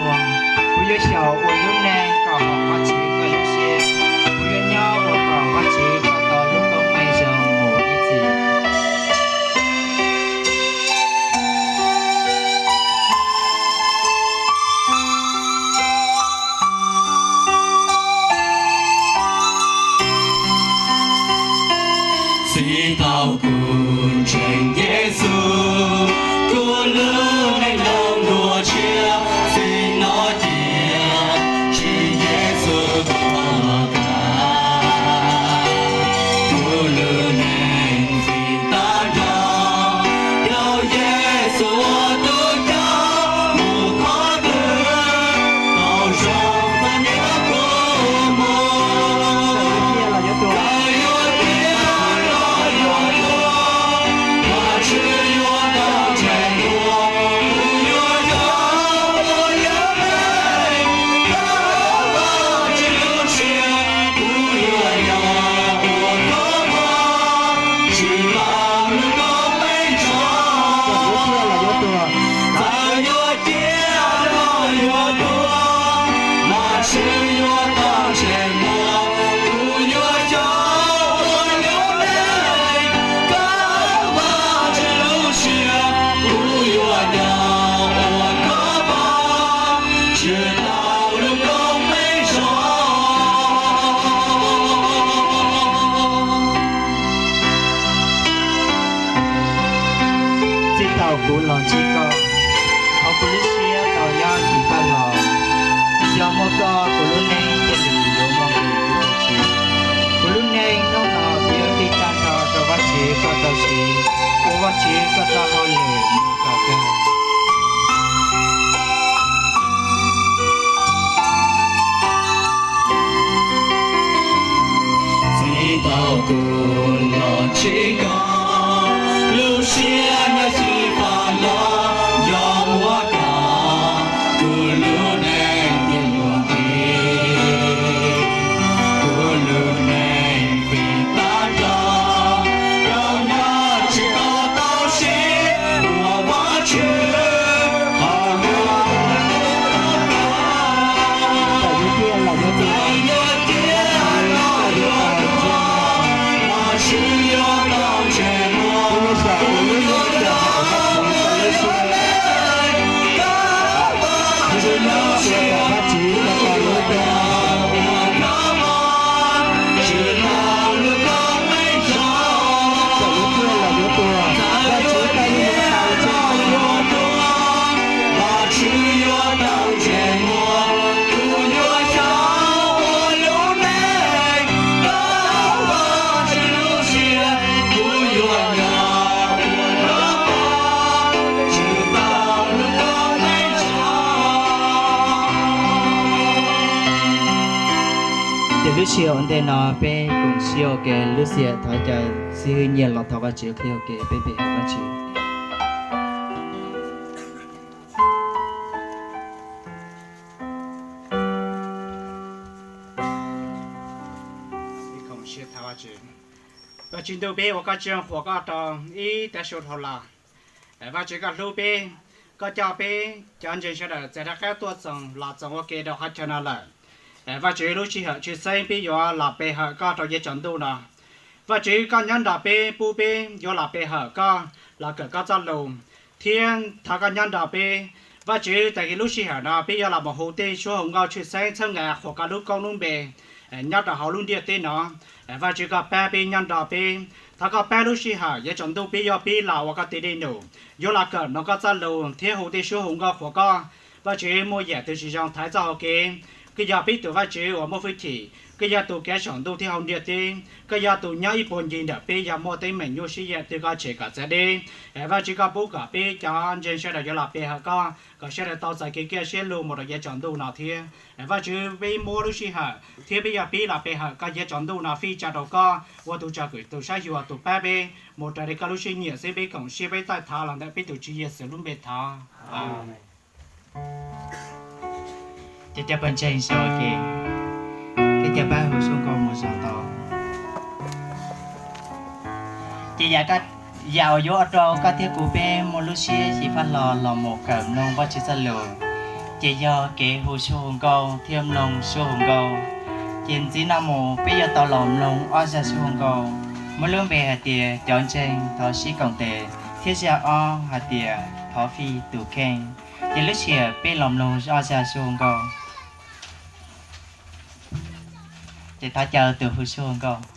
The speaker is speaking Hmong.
Kuv yuav xyaum ua lub neej kom haum Vajtswv koj lub siab. Kuv yuav nyob ua kom Vajtswv koj tau lub koob meej zoo mus ib txhis. Txij thaum kuv ntseeg Yexus, kuv lub neej zoo dua tshiab. Txij no cia Tswv Yexus tuag tag, kuv lub neej vim tab nrho yog Yexus ua tus coj mus qhov twg, tau zoo txom nyem kuv mus. Txawm yuav tiav los yuav tuag, Vajtswv yuav tau ntsej muag, kuv yuav nyob ua lub neej kawm Vajtswv lub siab, kuv yuav nyob ua koj poj, tsis tau lub koob meej zoo. Txawm yuav tiav los yuav tuag, Vajtswv yuav tau ntsej muag, kuv yuav xyaum ua lub neej kawm Vajtswv lub siab, kuv yuav nyob ua koj poj, tsis tau lub koob meej zoo. Txij thaum kuv los ntsib koj, hauv kuv lub siab tau nyob xyiv fab hlo. Yog muaj koj kuv lub neej thiaj li yuav muaj nqis kuv tus Tswv. Kuv lub neej hnub no kuv yuav fij tag nrho rau Vajtswv koj tau siv, ua Vajtswv koj txoj hauj lwm mus kom kawg. Txij thaum kuv los ntsib koj, lub siab nyob xyiv fab hlo. Yog muaj koj, kuv lub neej thiaj muaj nqis, kuv lub neej vim tab nrho tau nyob tsis tau tau siv ua Vajtswv hauj lwm. Txawm yuav tiav los yuav tuag, Vajtswv yuav tau ntsej muag, kuv yuav xyaum ua lub neej kawm Vajtswv txoj lub siab. Kuv yuav nyob ua kom Vajtswv koj tau lub koob meej zoo. Txawm yuav tiav los yuav tuag, Vajtswv koj yeej yuav tau ntsej muag, Vajtswv yuav tau ntsej muag, kuv yuav xyaum ua lub neej kawm Vajtswv lub siab, kuv yuav nyob ua koj poj, tsis tau lub koob meej zoo. Ces lub sij hawm ua ntej no peb koom sib ua ke lub sij hawm thov caw xib hwb Nyiaj los thov Vajtswv qhia ua ke peb pe hawm Vajtswv. Vajtswv ntuj, peb ua koj tsaug qhuas koj rau ib tag su dhau los. Vajtswv koj hlub peb, koj coj peb cov ntseeg sawv daws txawm rov qab tuaj txoos los txoos ua ke rau qhov chaw no lawm. Vajtswv lub sij hawm tshwj xeeb peb yuav los pe hawm koj rau yav tsaus ntuj no. Vajtswv koj nyob nrog peb pub peb yuav los pe hawm koj, los kawm koj txoj lus, thiab thov koj nyob nrog peb. Vajtswv tag kis lub sij hawm no peb yuav los mus hu tej suab hu nkauj tshwj xeeb txhawb nqa qhuas koj lub koob lub npe nyob rau hauv lub ntiaj teb no. Vajtswv koj pab peb nyob nrog peb. Thov koj pab lub sij hawm yav tsaus ntuj peb yuav pib los ua koj tes dej num, yuav los kawm mloog koj txoj lus thiab hu tej suab hu nkauj qhuas koj. Vajtswv muaj yam twg tsis zoo thaiv txoj hau kev, koj yog peb tus Vajtswv uas muaj hwj chim, koj yog tus kav saum ntuj thiab hauv ntiaj teb, koj yog tus nyob ib puag ncig ntawm peb, yog muaj teeb meem nyuaj siab yam twg koj tshem kom txawv deb. Vajtswv koj pub kom peb cov ntseeg sawv daws yuav los pe hawm koj kom sawv daws tau txais kev kaj siab lug mus rau yav tsaus ntuj no thiab. Vajtswv peb muab lub sij hawm thiab peb yog pib los pe hawm koj yav tsaus ntuj no fij tsa rau koj ua tus tswj hwm tus saib xyuas tus pab peb mus raws li koj lub siab nyiam xwb. Peb koom siab peb tawm thov los ntawm peb tus Tswv Yexus lub npe thov. Ces cov pawg ntseeg sau ke, peb cov pab hu suab nkauj mus zaum tau. Ces yam uas yuav ua rau koj thiab kuv peb muaj lub siab xyiv fab hlo los mus kawm mloog Vajtswv txoj lus, Ces yog kev hu suab hu nkauj thiab mloog suab hu nkauj. Ces ntxiv no mus peb yuav tau los mloog ob zaj suab hu nkauj, muaj lub npe hais tias cov ntseeg thov sib koom tes, thiab zaj ob hais tias thov fij tus kheej. Ces lub sij hawm peb los mloog ob zaj suab hu nkauj. Ces thov caw tus hu suab hu nkauj.